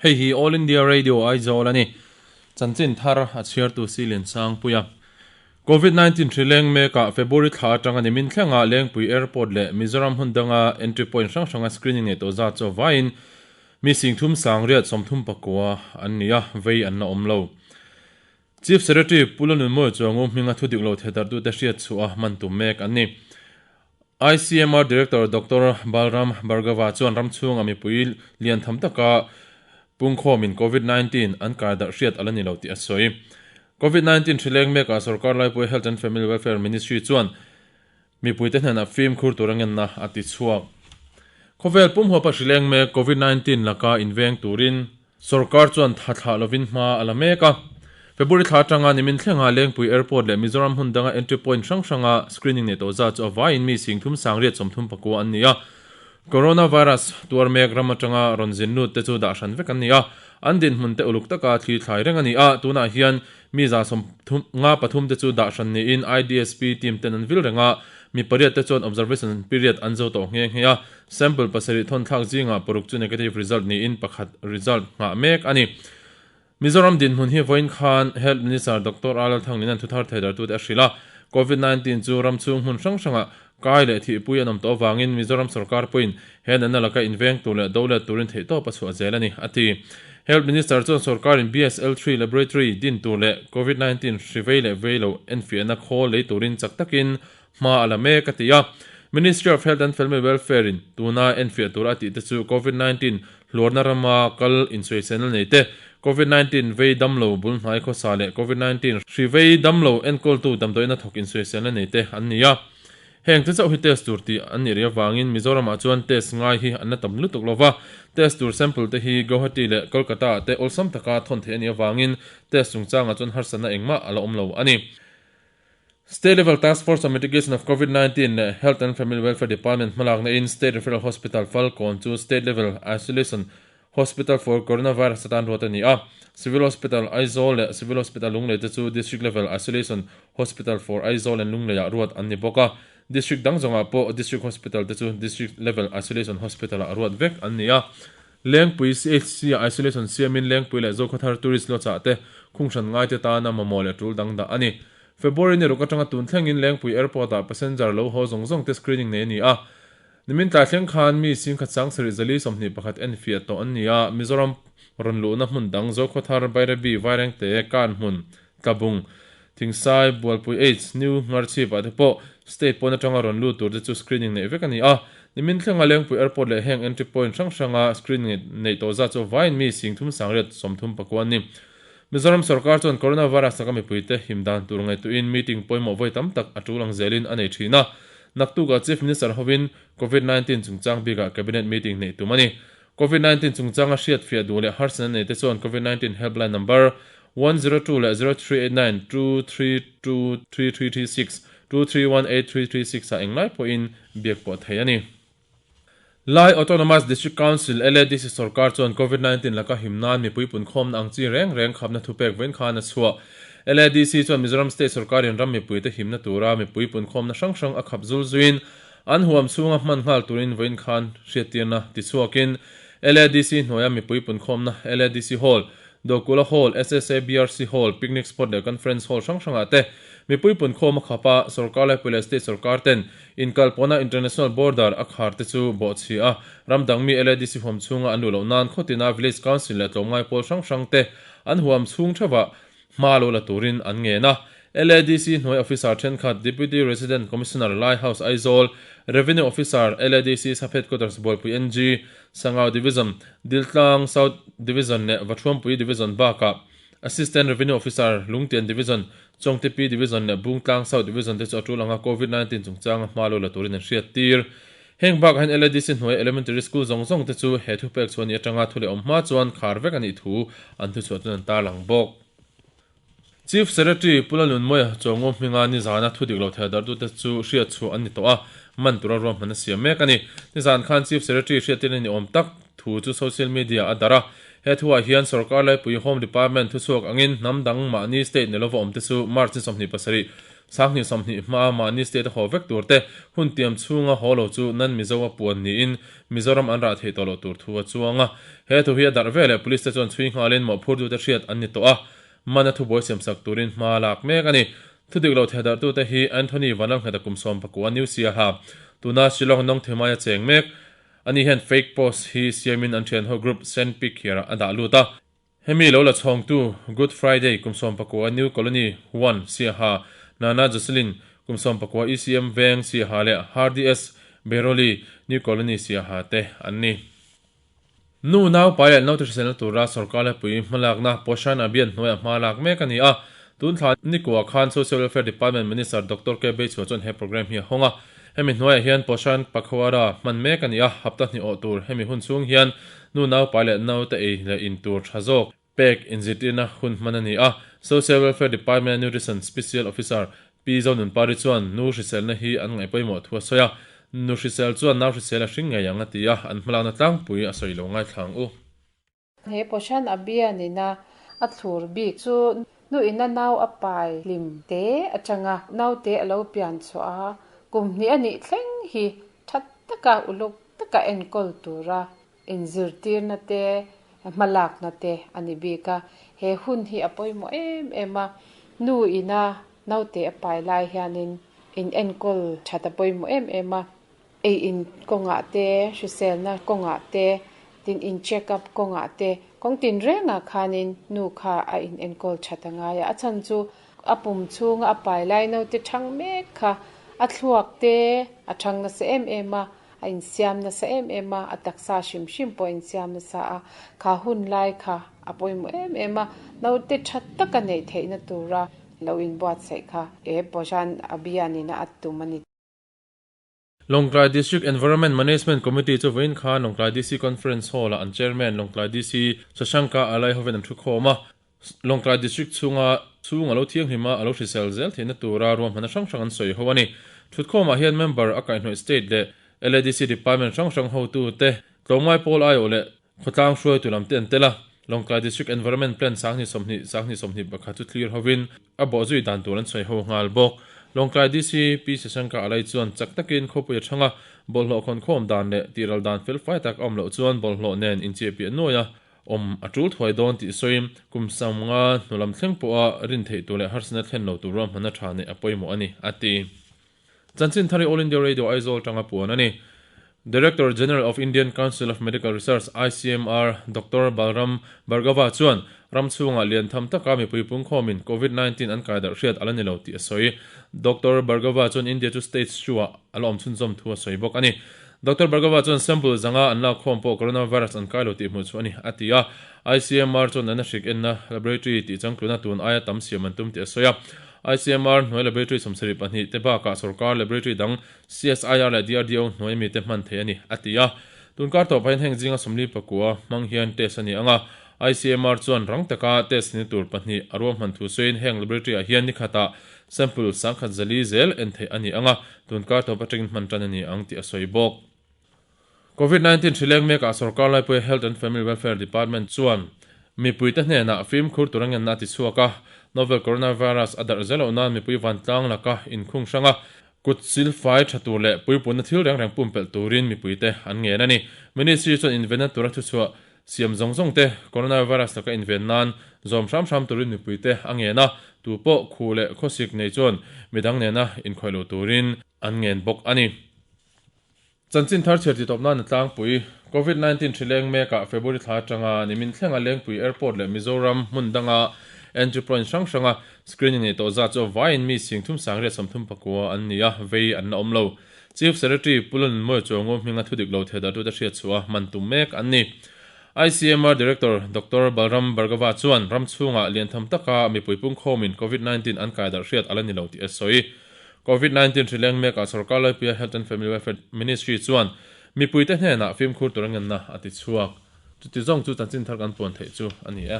Hei hi All India Radio Aizawl a ni. Chanchin thar a chhiartu Silian Sangpuia. Covid 19 hri leng mekah February thla atanga nimin thlenga Lengpui Airport leh Mizoram hmun danga entry point hrang hranga screening nei tawh zat chu vaiin mi singthum sangriat 39 an ni a, vei an la awm lo. Chief Secretary Pu Lalnunmawia Chuangu hminga thu dik lo thedarhtute hriat chhuah a hman tum mek an ni. ICMR Director Doctor Balram Bhargava chuan ram chhunga mipui lian tham taka pungkhawmin Covid 19 an kai darh hriat a la ni lo tih a sawi. Covid 19 hri leng mekah sorkar laipui Health and Family Welfare Ministry chuan mipuite hnenah fimkhur tur a ngenna a ti chhuak. Khawvel pumhuapa hri leng mek Covid 19 laka inveng turin Sorkar chuan tha thlah lovin hma a la mek a. February thla atanga nimin thlenga Lengpui Airport leh Mizoram hmun danga entry point hrang hranga screening nei tawh zat chu a vaiin mi singthum sangriat 39 an ni a. Coronavirus tuar mek ram atanga rawn zin lut te chu dah hran vek an ni a. An dinhmun te uluk taka thli thlai reng a ni a. Tunah hian mi 153 te chu dah hran niin IDSP team ten an vil reng a. Mi pariat te chuan observation period an zo tawh nghe nghe a. Sample pasarih thawnthlak zingah paruk chu negative result niin pakhat result nghah mek a ni. Mizoram dinhmun hi vawiin khan Health Minister Doctor A Lalthanglina'n thuthar theidartute a hrilh a, Covid 19 chu ram chhung hmun hrang hrangah kai leh thihpui an awm tawh avangin Mizoram sorkar pawhin he natna laka inveng tur leh do let turin theihtawp a chhuah zel a ni, a ti. Health Minister chuan sorkarin BSL three Laboratory din tur leh Covid 19 hri vei leh vei lo enfiahna khawl lei turin chak takin Hma a la mek a ti a. Ministry of Health and Family Welfare in tuna enfiah tur a tih te chu Covid 19 hluarna rama kal insawiselna nei te, Covid 19 vei damlo bul hnai khawsa leh Covid 19 hri vei damlo enkawltu damdawiina thawk insawiselna nei te an ni a. Heng te chauh hi test tur tih an nih rih avangin Mizoramah chuan test ngai hi an la tam lutuk lo va, test tur sample te hi Guwahati leh Kolkata ah te awlsam taka thawn theih a nih avangin test chungchangah chuan harsatna engmah a la awm lo a ni. State Level Task Force on Mitigation of Covid 19 leh Health and Family Welfare Department hmalakna in State Referral Hospital Falkawn chu State Level Isolation Hospital for Coronavirus atan ruat a ni a. Civil Hospital Aizawl leh Civil Hospital Lunglei te chu District Level Isolation Hospital for Aizawl and Lunglei ah ruat an ni bawk a. District dang zawngah pawh District Hospital te chu District Level Isolation Hospital ah ruat vek an ni a. Lengpui CHC ah isolation siamin Lengpui leh Zokhawthar Tourist Lodge ah te khunghran ngaite tana mamawh leh tul dang dah a ni. February ni ruk atanga tun thlengin Lengpui Airport ah passenger lo haw zawng zawng te screening nei a ni a. Nimin tlai thleng khan mi singkhat sangsarih zali 21 enfiah tawh an ni a, Mizoram rawn luhna hmun dang Zokhawthar, Bairabi, Vairengte, Kanhmun, Tlabung, Thingsai, Bualpui H, New Ngharchhip ah te pawh state pawn atanga rawn lut tur te chu screening neih vek a ni a. Nimin thlenga Lengpui Airport leh heng entry point hrang hranga screening neih tawh zat chu vaiin mi singthum sangriat 34 an ni. Mizoram sorkar chuan coronavirus laka mipuite him dan tur ngaihtuahin meeting pawimawh vawi tam tak a tul ang zelin a nei thin a. Naktukah Chief Minister hovin Covid 19 chungchang bikah Cabinet meeting neih tum a ni. Covid 19 chungchanga hriatfiah duh leh harsatna nei te chuan Covid 19 helpline number 102 leh 0389 232 3336 231 8336 ah englai pawhin biak pawh thei a ni. Lai Autonomous District Council, LADC, sorkar chuan Covid 19 laka him nan mipui punkhawmna ang chi reng reng khapna thupek vawiin khan a chhuah. LADC chuan Mizoram State sorkarin ram mipuite himna tura mipui punkhawmna hrang hrang a khap zul zuiin an huam chhunga hman nghal turin vawiin khan hriattirna tichhuakin LADC hnuaia mipui punkhawmna LADC Hall, Dokula Hall, SSA BRC Hall, Picnic Spot leh Conference Hall hrang hrangah te mipui punkhawm a khap a, sorkar laipui leh state sorkar ten inkalpawhna international border a khar te chu bawhchhi a, ram dang mi LADC huam chhunga an luh loh nan khawtina Village Council leh tlawmngai pawl hrang hrang te an huam chhung theuhah hma lo la turin an ngen a. LADC hnuai officer thenkhat Deputy Resident Commissioner Lai House Aizawl, Revenue Officer LADC Sub Headquarters Bualpui NG, Sangau Division, Diltlang South Division leh Vathuampui Division bakah Assistant Revenue Officer Lungtian Division, Chawngtepi Division leh Bungtlang South Division te chu a tul anga Covid 19 chungchanga hma lo la turin an hriat tir. Heng bakah hian LADC hnuai Elementary School zawng zawng te chu he thupek chhuah ni atanga thu leh awm hma chuan khar vek a nih thu an thuchhuah chuan an tarlang bawk. Chief Secretary Pu Lalnunmawia Chawngaw hminga nizana thu dik lo thei darhtute chu hriat chhuah an ni tawh a, man tura ruahman a siam mek a ni. Nizan khan Chief Secretary hriattir a ni awm tak thu chu social media a darh a. He thuah hian sorkar laipui Home Department thuchhuak angin hnam dang mahni state ni lova awmte chu March ni 27, 20 hmaa mahni state a haw vek tur te, hun tiam chhunga haw lo chu nan Mizo a puan niin Mizoram an rah theih tawh loh tur thu a chuang a. He thu hi a darh veleh Police te chuan chhui nghalin mawhphurtute hriat an ni tawh a, mana thubuai siamsak turin hma lak mek a ni. Thudik lo thehdarhtute hi Anthony Vanlalngheta kum 19 New Siaha, tuna Shillong Nongthemaia cheng mek. Ani hian fake post hi siamin an thianho group Send Pic here-ah a dah lut a. Hemi lo la chhawngtu Good Friday kum 19 New Colony 1 Siaha, Nana Jocelyn kum 19 ECM Veng Siaha leh Hardy S Beroli New Colony Siaha te an ni. Nu nau pai leh naute hriselna tura sorkar lepui hmalakna Poshan Abhiyan hnuaiah hma lak mek a ni a. Tun thla nikua khan Social Welfare Department Minister Doctor K Beichhua chuan he programme hi a hawng a. Hemi hnuaiah hian Poshan Pakhwara hman mek a ni a, hapta hnih awh tur hemi hun chhung hian nu naupai leh naute ei leh in tur tha zawk pek inzirtirna hun hman a ni a. Social Welfare Department-a Nutrition Special Officer Pi Zonunpari chuan nu hriselna hi an ngaih pawimawh thu a sawi a, nu hrisel chuan nau hrisel a hring ngei ang a ti a, an hmalakna tlangpui a sawi lo ngaithla ang u. He Poshan Abhiyan ina a thlur bik chu nu ina nau a pai hlim te atanga naute a lo pian chhuah a, kum hnih a nih thleng hi tha taka uluk taka enkawl tura inzirtirna te, hmalakna te a ni bik a. He hun hi a pawimawh em em a, nu ina naute a pai lai hianin in enkawl that a pawimawh em em a. Ei in kawngah te, hriselna kawngah te, tin in check up kawngah te, kawng tin rengah khanin nu kha a in enkawl that a ngai a. A chhan chu a pum chhunga a pai lai naute thang mek kha a thluak te a thang nasa em em a, a insiam nasa em em a, a taksa hrim hrim pawh a insiam nasa a, kha hun lai kha a pawimawh em em a, naute tha taka neih theihna tura lo inbuatsaih kha he Poshan Abhiyan in a tum a ni. Lawngtlai District Environment Management Committee chu vawiin khan Lawngtlai DC Conference Hall-ah an Chairman Lawngtlai DC Shashanka Alai hovin an thu khawm a. Lawngtlai District chhunga chhung a lo thianghlim a, a lo hrisel zel theihna tura ruahmanna hrang hrang an sawi ho a ni. Thutkhawmah hian member a kaihhnawih State leh LADC Department hrang hrang hotute, tlawmngai pawl aiawh leh khawtlang hruaitu lam te an tel a. Lawngtlai District Environment Plan 2020, 2021 chu thlir hovin a bawhzui dan tur an sawi ho nghal bawk. Lawngtlai DC Pi Sashanka Alai chuan chak takin khawpui a chhang a, bawlhhlawh khawnkhawm dan leh tihral dan felfai tak a awm loh chuan bawlhhlawh nen inchiahpiah nuaia awm a tul thuai dawn tih sawiin kum 50 hnulam thleng pawha rin theih tur leh harsatna thlen lo tur ruahmanna tha neih a pawimawh a ni, a ti. Chanchin thari All India Radio Aizawl tanga puan a ni. Director General of Indian Council of Medical Research, ICMR, Doctor Balram Bhargava chuan ram chhungah lian tham taka mipui pungkhawmin Covid 19 an kai darh hriat a la ni lo tih a sawi. Doctor Bhargava chuan India chu stage two-ah a la awm chhunzawm thu a sawi bawk a ni. Doctor Bhargava chuan sample zanga an lakkhawm pawh coronavirus an kai lo tih hmuh chu a ni, a ti a. ICMR chuan an hrik enna laboratory tih changtluna tun aia tam siam an tum tih a sawi a. ICMR hnuai laboratory 72 te bakah sorkar laboratory dang CSIR leh DRDO hnuai mite hman theih a ni, a ti a. Tunkar tawh pahin heng zinga 49 hmang hian test a ni ang a. ICMR chuan rang taka test ni tur pahnih a ruahman thu sawiin heng laboratory ah hian nikhatah sample 1004 zel en theih a ni ang a, tunkar tawp atangin hman tan a ni ang tih a sawi bawk. Covid 19 hri leng mekah sorkar laipuia Health and Family Welfare Department chuan mipuite hnenah fimkhur tur a ngenna a ti chhuak a. Novel coronavirus a darh zel loh nan mipui vantlang laka inkhung hrang a, kut silfai tha tur leh puipunna thil reng reng pumpelh turin mipuite an ngen a ni. Ministry chuan invenna tura thuchhuah siam zawng zawng te coronavirus laka inven nan zawm hram hram turin mipuite a ngen a, tu pawh khu leh khawsik nei chuan midang nena inkhawih lo turin an ngen bawk a ni. Chanchin thar chhiar titawp nan a tlangpui. Covid 19 hri leng mekah February thla atanga nimin thlenga Lengpui Airport leh Mizoram hmun danga entry point hrang hranga screening nei tawh zat chu vaiin mi 3839 an ni a, vei an la awm lo. Chief Secretary Pu Lunmawia Chuango hminga thudik lo thehdarhtute hriat chhuah a hman tum mek an ni. ICMR Director Doctor Balram Bhargava chuan ram chhungah liantham taka mipui pungkhawmin Covid 19 an kaidarh hriat a la ni lo tih a sawi. Covid 19 hri leng mekah sorkar laipuia Health and Family Welfare Ministry chuan mipuite hnenah fimkhur tur a ngenna a ti chhuak. Chuti zawng chu chanchin thar kan puan theih chu a ni e.